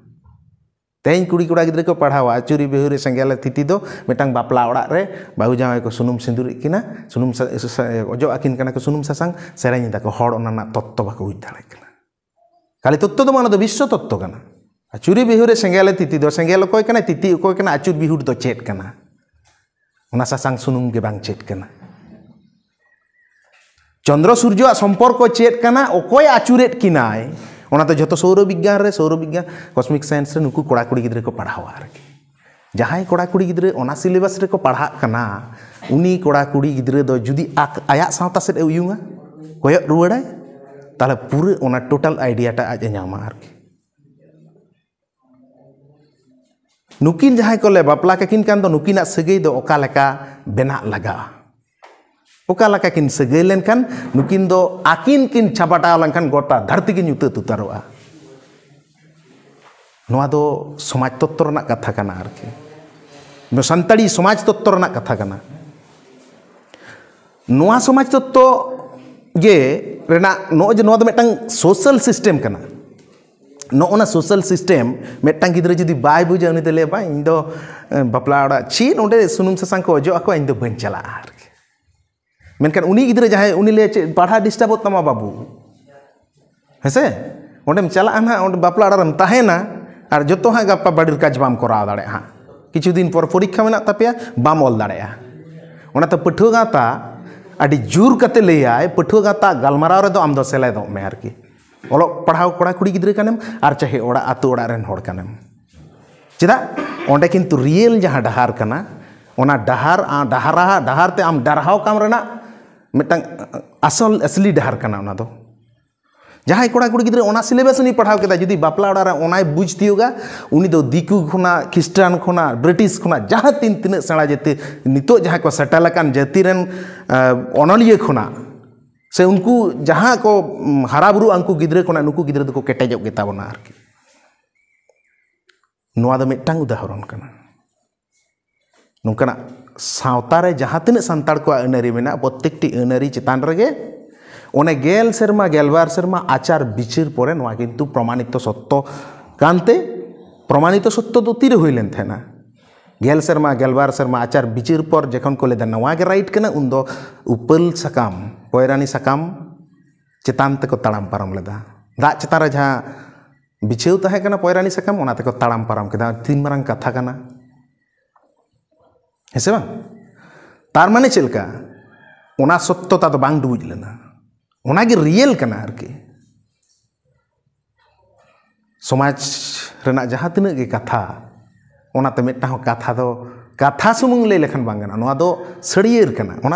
ᱛᱮᱦᱮᱧ ᱠᱩᱲᱤ ᱠᱚᱲᱟ ᱜᱤᱫᱽᱨᱟᱹ ᱠᱚ ᱯᱟᱲᱦᱟᱣᱟ, ᱟᱹᱪᱩᱨᱤ ᱵᱤᱦᱩᱨᱤ ᱥᱮᱸᱜᱮᱞ ᱛᱤᱛᱤ ᱫᱚ ᱢᱤᱫᱴᱟᱝ ᱵᱟᱯᱞᱟ ᱚᱲᱟᱜ ᱨᱮ ᱵᱟᱹᱦᱩ ᱡᱟᱶᱟᱭ ᱠᱚ ᱥᱩᱱᱩᱢ ᱥᱤᱸᱫᱩᱨᱮᱫ ᱠᱤᱱᱟ, ᱥᱩᱱᱩᱢ ᱥᱟ-, ᱥᱟ-, ᱚᱡᱚᱜ ᱟᱹᱠᱤᱱ ᱠᱟᱱᱟ ᱠᱚ ᱥᱩᱱᱩᱢ ᱥᱟᱥᱟᱝ, ᱥᱮᱨᱮᱧ ᱮᱫᱟ ᱠᱚ, ᱦᱚᱲ ᱚᱱᱟ ᱨᱮᱱᱟᱜ ᱛᱚᱛᱛᱚ ᱵᱟᱠᱚ ᱵᱩᱡᱽ ᱫᱟᱲᱮᱭᱟᱜ ᱠᱟᱱᱟ᱾ ᱠᱷᱟᱹᱞᱤ ᱛᱚᱛᱛᱚ ᱫᱚ ᱵᱟᱝ, ᱚᱱᱟ ᱫᱚ ᱵᱤᱥᱥᱚ ᱛᱚᱛᱛᱚ ᱠᱟᱱᱟ᱾ ᱟᱹᱪᱩᱨᱤ ᱵᱤᱦᱩᱨᱤ ᱥᱮᱸᱜᱮᱞ ᱛᱤᱛᱤ ᱫᱚ ᱥᱮᱸᱜᱮᱞ ᱚᱠᱚᱭ ᱠᱟᱱᱟᱭ, ᱛᱤᱛᱤ ᱚᱠᱚᱭ ᱠᱟᱱᱟ, ᱟᱹᱪᱩᱨ ᱵᱤᱦᱩᱨ ᱫᱚ ᱪᱮᱫ ᱠᱟᱱᱟ? ᱚᱱᱟ ᱥᱟᱥᱟᱝ ᱥᱩᱱᱩᱢ ᱜᱮ ᱵᱟᱝ ᱪᱮᱫ ᱠᱟᱱᱟ᱾ ᱪᱚᱱᱫᱨᱚ ᱥᱩᱨᱡᱚᱣᱟᱜ ᱥᱚᱢᱯᱚᱨᱠᱚ ᱪᱮᱫ ᱠᱟᱱᱟ, ᱚᱠᱚᱭ ᱟᱹᱪᱩᱨᱮᱫ ᱠᱤᱱᱟᱭ, ᱚᱱᱟ ᱫᱚ ᱡᱷᱚᱛᱚ ᱥᱳᱣᱨᱚ ᱵᱤᱜᱽᱜᱟᱱ ᱨᱮ, ᱥᱳᱣᱨᱚ ᱵᱤᱜᱽᱜᱟᱱ, ᱠᱚᱥᱢᱤᱠ ᱥᱟᱭᱮᱱᱥ ᱨᱮ ᱱᱩᱠᱩ ᱠᱚᱲᱟ ᱠᱩᱲᱤ ᱜᱤᱫᱽᱨᱟᱹ ᱠᱚ ᱯᱟᱲᱦᱟᱣᱟ ᱟᱨᱠᱤ᱾ ᱡᱟᱦᱟᱸᱭ ᱠᱚᱲᱟ ᱠᱩᱲᱤ ᱜᱤᱫᱽᱨᱟᱹ ᱚᱱᱟ ᱥᱤᱞᱮᱵᱟᱥ ᱨᱮᱠᱚ ᱯᱟᱲᱦᱟᱜ ᱠᱟᱱᱟ, ᱩᱱᱤ ᱠᱚᱲᱟ ᱠᱩᱲᱤ ᱜᱤᱫᱽᱨᱟᱹ ᱫᱚ ᱡᱩᱫᱤ ᱟᱠ-, ᱟᱭᱟᱜ ᱥᱟᱶᱛᱟ ᱥᱮᱫ ᱮ ᱩᱭᱩᱝᱟ, ᱠᱚᱭᱚᱜ ᱨᱩᱣᱟᱹᱲᱟᱭ, ᱛᱟᱦᱞᱮ ᱯᱩᱨᱟᱹ ᱚᱱᱟ ᱴᱳᱴᱟᱞ ᱟᱭᱰᱤᱭᱟᱴᱟ ᱟᱡ ᱮ ᱧᱟᱢᱟ ᱟᱨᱠᱤ᱾ ᱱᱩᱠᱤᱱ ᱡᱟᱦᱟᱸᱭ ᱠᱚᱞᱮ ᱵᱟᱯᱞᱟ ᱠᱟᱠᱤᱱ ᱠᱟᱱ ᱫᱚ, ᱱᱩᱠᱤᱱᱟᱜ ᱥᱟᱹᱜᱟᱹᱭ ᱫᱚ ᱚᱠᱟ ᱞᱮᱠᱟ ᱵᱮᱱᱟᱜ ᱞᱟᱜᱟᱜᱼᱟ? ᱚᱠᱟ ᱞᱮᱠᱟ ᱠᱤᱱ ᱥᱟᱹᱜᱟᱹᱭ ᱞᱮᱱᱠᱷᱟᱱ ᱱᱩᱠᱤᱱ ᱫᱚ ᱟᱹᱠᱤᱱ ᱠᱤᱱ ᱪᱷᱟᱯᱟᱴᱟᱣ ᱞᱮᱱᱠᱷᱟᱱ ᱜᱚᱴᱟ ᱫᱷᱟᱹᱨᱛᱤ ᱜᱮ ᱧᱩᱛᱟᱹᱛ ᱩᱛᱟᱹᱨᱚᱜᱼᱟ? ᱱᱚᱣᱟ ᱫᱚ ᱥᱚᱢᱟᱡᱽ ᱛᱚᱛᱛᱚ ᱨᱮᱱᱟᱜ ᱠᱟᱛᱷᱟ ᱠᱟᱱᱟ ᱟᱨᱠᱤ᱾ ᱱᱚᱣᱟ ᱥᱟᱱᱛᱟᱲᱤ ᱥᱚᱢᱟᱡᱽ ᱛᱚᱛᱛᱚ ᱨᱮᱱᱟᱜ ᱠᱟᱛᱷᱟ ᱠᱟᱱᱟ᱾ ᱱᱚᱣᱟ ᱥᱚᱢᱟᱡᱽ ᱛᱚᱛᱛᱚ ᱜᱮ ᱨᱮᱱᱟᱜ, ᱱᱚᱜᱼᱚᱭ ᱡᱮ ᱱᱚᱣᱟ ᱫᱚ ᱢᱤᱫᱴᱟᱝ ᱥᱳᱥᱟᱞ ᱥᱤᱥᱴᱮᱢ ᱠᱟᱱᱟ᱾ ᱱᱚᱜᱼᱚ ᱱᱟ ᱥᱳᱥᱟᱞ ᱥᱤᱥᱴᱮᱢ ᱢᱤᱫᱴᱟᱝ ᱜᱤᱫᱽᱨᱟᱹ ᱡᱩᱫᱤ ᱵᱟᱭ ᱵᱩᱡᱟ, ᱩᱱᱤ ᱫᱚ ᱞᱟᱹᱭᱟ, "ᱵᱟᱝ, ᱤᱧ ᱫᱚ, ᱮ, ᱵᱟᱯᱞᱟ ᱚᱲᱟᱜ ᱪᱮᱫ ᱚᱸᱰᱮ ᱥᱩᱱᱩᱢ ᱥᱟᱥᱟᱝ ᱠᱚ ᱚᱡᱚᱜ ᱟᱠᱚᱣᱟ, ᱤᱧ ᱫᱚ ᱵᱟᱹᱧ ᱪᱟᱞᱟᱜᱼᱟ" ᱟᱨᱠᱤ᱾ ᱢᱮᱱᱠᱷᱟᱱ ᱩᱱᱤ ᱜᱤᱫᱽᱨᱟᱹ ᱡᱟᱦᱟᱸᱭ, ᱩᱱᱤ ᱞᱟᱹᱭᱟ, "ᱪᱮᱫ ᱯᱟᱲᱦᱟᱣ ᱰᱤᱥᱴᱟᱵᱚᱜ ᱛᱟᱢᱟ ᱵᱟᱹᱵᱩ?" ᱦᱮᱸᱥᱮ? ᱚᱸᱰᱮᱢ ᱪᱟᱞᱟᱜᱼᱟ ᱱᱟᱦᱟᱜ, ᱚᱸᱰᱮ ᱵᱟᱯᱞᱟ ᱚᱲᱟᱜ ᱨᱮᱢ ᱛᱟᱦᱮᱱᱟ, ᱟᱨ ᱡᱚᱛᱚ ᱦᱟᱸᱜ ᱜᱟᱯᱟ ᱵᱟᱹᱲᱤᱨ ᱠᱟᱡᱽ ᱵᱟᱢ ᱠᱚᱨᱟᱣ ᱫᱟᱲᱮᱭᱟᱜᱼᱟ ᱦᱟᱸᱜ᱾ ᱠᱤᱪᱷᱩ ᱫᱤᱱ ᱯᱚᱨ ᱯᱚᱨᱤᱠᱠᱷᱟ ᱢᱮᱱᱟᱜ ᱛᱟᱯᱮᱭᱟ, ᱵᱟᱢ ᱚᱞ ᱫᱟᱲᱮᱭᱟᱜᱼᱟ᱾ ᱚᱱᱟᱛᱮ ᱯᱟᱹᱴᱷᱩᱣᱟᱹ ᱜᱟᱶᱛᱟ ᱟᱹᱰᱤ ᱡᱳᱨ ᱠᱟᱛᱮ ᱞᱟᱹᱭᱟᱭ, ᱯᱟᱹᱴᱷᱩᱣᱟᱹ ᱜᱟᱶᱛᱟ ᱜᱟᱞᱢᱟᱨᱟᱣ ᱨᱮᱫᱚ ᱟᱢ ᱫᱚ ᱥᱮᱞᱮᱫᱚᱜ ᱢᱮ ᱟᱨᱠᱤ᱾ ᱚᱞᱚᱜ ᱯᱟᱲᱦᱟᱣ ᱠᱚᱲᱟ ᱠᱩᱲᱤ ᱜᱤᱫᱽᱨᱟᱹ ᱠᱟᱱᱮᱢ, ᱟᱨ ᱪᱟᱦᱮ ᱚᱲᱟᱜ, ᱟᱹᱛᱩ ᱚᱲᱟᱜ ᱨᱮᱱ ᱦᱚᱲ ᱠᱟᱱᱮᱢ᱾ ᱪᱮᱫᱟᱜ? ᱚᱸᱰᱮ ᱠᱤᱱᱛᱩ ᱨᱤᱭᱮᱞ ᱡᱟᱦᱟᱸ ᱰᱟᱦᱟᱨ ᱠᱟᱱᱟ, ᱚᱱᱟ ᱰᱟᱦᱟᱨ, ᱟ, ᱰᱟᱦᱟᱨᱟ-, ᱰᱟᱦᱟᱨ ᱛᱮ ᱟᱢ ᱰᱟᱨᱦᱟᱣ ᱠᱟᱢ ᱨᱮᱱᱟᱜ ᱢᱤᱫᱴᱟᱝ ᱟᱥᱚᱞ ᱟᱥᱞᱤ ᱰᱟᱦᱟᱨ ᱠᱟᱱᱟ ᱚᱱᱟ ᱫᱚ᱾ ᱡᱟᱦᱟᱸᱭ ᱠᱚᱲᱟ ᱠᱩᱲᱤ ᱜᱤᱫᱽᱨᱟᱹ ᱚᱱᱟ ᱥᱤᱞᱮᱵᱟᱥ ᱩᱱᱤ ᱯᱟᱲᱦᱟᱣ ᱠᱮᱫᱟ, ᱡᱩᱫᱤ ᱵᱟᱯᱞᱟ ᱚᱲᱟᱜ ᱨᱮ ᱚᱱᱟᱭ ᱵᱩᱡᱽ ᱛᱤᱭᱳᱜᱟ, ᱩᱱᱤ ᱫᱚ ᱫᱤᱠᱩ ᱠᱷᱚᱱᱟᱜ, ᱠᱷᱤᱥᱴᱟᱱ ᱠᱷᱚᱱᱟᱜ, ᱵᱨᱤᱴᱤᱥ ᱠᱷᱚᱱᱟᱜ, ᱡᱟᱦᱟᱸ ᱛᱤᱱ ᱛᱤᱱᱟᱹᱜ ᱥᱮᱬᱟ ᱡᱟᱹᱛᱤ, ᱱᱤᱛᱚᱜ ᱡᱟᱦᱟᱸᱭ ᱠᱚ ᱥᱮᱴᱮᱞ ᱟᱠᱟᱱ ᱡᱟᱹᱛᱤ ᱨᱮᱱ, ᱟ, ᱚᱱᱚᱞᱤᱭᱟᱹ ᱠᱷᱚᱱᱟᱜ, ᱥᱮ ᱩᱱᱠᱩ ᱡᱟᱦᱟᱸ ᱠᱚ, ᱩᱢ, ᱦᱟᱨᱟ ᱵᱩᱨᱩᱜᱼᱟ, ᱩᱱᱠᱩ ᱜᱤᱫᱽᱨᱟᱹ ᱠᱷᱚᱱᱟᱜ ᱱᱩᱠᱩ ᱜᱤᱫᱽᱨᱟᱹ ᱫᱚᱠᱚ ᱠᱮᱴᱮᱡᱚᱜ ᱜᱮᱛᱟ ᱵᱚᱱᱟ ᱟᱨᱠᱤ᱾ ᱱᱚᱣᱟ ᱫᱚ ᱢᱤᱫᱴᱟᱝ ᱩᱫᱟᱦᱚᱨᱚᱱ ᱠᱟᱱᱟ᱾ ᱱᱚᱝᱠᱟᱱᱟᱜ ᱥᱟᱶᱛᱟ ᱨᱮ ᱡᱟᱦᱟᱸ ᱛᱤᱱᱟᱹᱜ ᱥᱟᱱᱛᱟᱲ ᱠᱚᱣᱟᱜ ᱟᱹᱱᱟᱹᱨᱤ ᱢᱮᱱᱟᱜᱼᱟ, ᱯᱨᱚᱛᱛᱮᱠᱴᱤ ᱟᱹᱱᱟᱹᱨᱤ ᱪᱮᱛᱟᱱ ᱨᱮᱜᱮ ᱚᱱᱮ ᱜᱮᱞ ᱥᱮᱨᱢᱟ, ᱜᱮᱞᱵᱟᱨ ᱥᱮᱨᱢᱟ ᱟᱪᱟᱨ ᱵᱤᱪᱟᱹᱨ ᱯᱚᱨᱮ ᱱᱚᱣᱟ ᱠᱤᱱᱛᱩ ᱯᱨᱚᱢᱟᱱᱤᱛᱚ ᱥᱚᱛᱛᱚ ᱠᱟᱱᱛᱮ, ᱯᱨᱚᱢᱟᱱᱤᱛᱚ ᱥᱚᱛᱛᱚ ᱫᱚ ᱛᱤᱨᱮ ᱦᱩᱭ ᱞᱮᱱ ᱛᱟᱦᱮᱱᱟ? ᱜᱮᱞ ᱥᱮᱨᱢᱟ, ᱜᱮᱞᱵᱟᱨ ᱥᱮᱨᱢᱟ ᱟᱪᱟᱨ ᱵᱤᱪᱟᱹᱨ ᱯᱚᱨ ᱡᱚᱠᱷᱚᱱ ᱠᱚ ᱞᱟᱹᱭᱫᱟ ᱱᱚᱣᱟ ᱜᱮ ᱨᱟᱭᱤᱴ ᱠᱟᱱᱟ, ᱩᱱᱫᱚ ᱩᱯᱟᱹᱞ ᱥᱟᱠᱟᱢ, ᱯᱚᱭᱨᱟᱱᱤ ᱥᱟᱠᱟᱢ ᱪᱮᱛᱟᱱ ᱛᱮᱠᱚ ᱛᱟᱲᱟᱢ ᱯᱟᱨᱚᱢ ᱞᱮᱫᱟ᱾ ᱫᱟᱜ ᱪᱮᱛᱟᱱ ᱨᱮ ᱡᱟᱦᱟᱸ ᱵᱤᱪᱷᱟᱹᱣ ᱛᱟᱦᱮᱸ ᱠᱟᱱᱟ ᱯᱚᱭᱨᱟᱱᱤ ᱥᱟᱠᱟᱢ, ᱚᱱᱟ ᱛᱮᱠᱚ ᱛᱟᱲᱟᱢ ᱯᱟᱨᱚᱢ ᱠᱮᱫᱟ᱾ ᱛᱤᱱ ᱢᱟᱨᱟᱝ ᱠᱟᱛᱷᱟ ᱠᱟᱱᱟ, ᱦᱮᱸ ᱥᱮ ᱵᱟᱝ? ᱟᱨ ᱢᱟᱱᱮ ᱪᱮᱫ ᱞᱮᱠᱟ? ᱚᱱᱟ ᱥᱚᱛᱛᱚᱛᱟ ᱫᱚ ᱵᱟᱝ ᱰᱩᱵᱩᱡ ᱞᱮᱱᱟ, ᱚᱱᱟᱜᱮ ᱨᱤᱭᱮᱞ ᱠᱟᱱᱟ ᱟᱨᱠᱤ᱾ ᱥᱚᱢᱟᱡᱽ ᱨᱮᱱᱟᱜ ᱡᱟᱦᱟᱸ ᱛᱤᱱᱟᱹᱜ ᱜᱮ ᱠᱟᱛᱷᱟ, ᱚᱱᱟᱛᱮ ᱢᱤᱫᱴᱟᱝ ᱦᱚᱸ ᱠᱟᱛᱷᱟ ᱫᱚ ᱠᱟᱛᱷᱟ ᱥᱩᱢᱩᱝ ᱞᱟᱹᱭ ᱞᱮᱠᱷᱟᱱ ᱵᱟᱝ ᱜᱟᱱᱚᱜᱼᱟ, ᱱᱚᱣᱟ ᱫᱚ ᱥᱟᱹᱲᱭᱟᱹᱨ ᱠᱟᱱᱟ᱾ ᱚᱱᱟ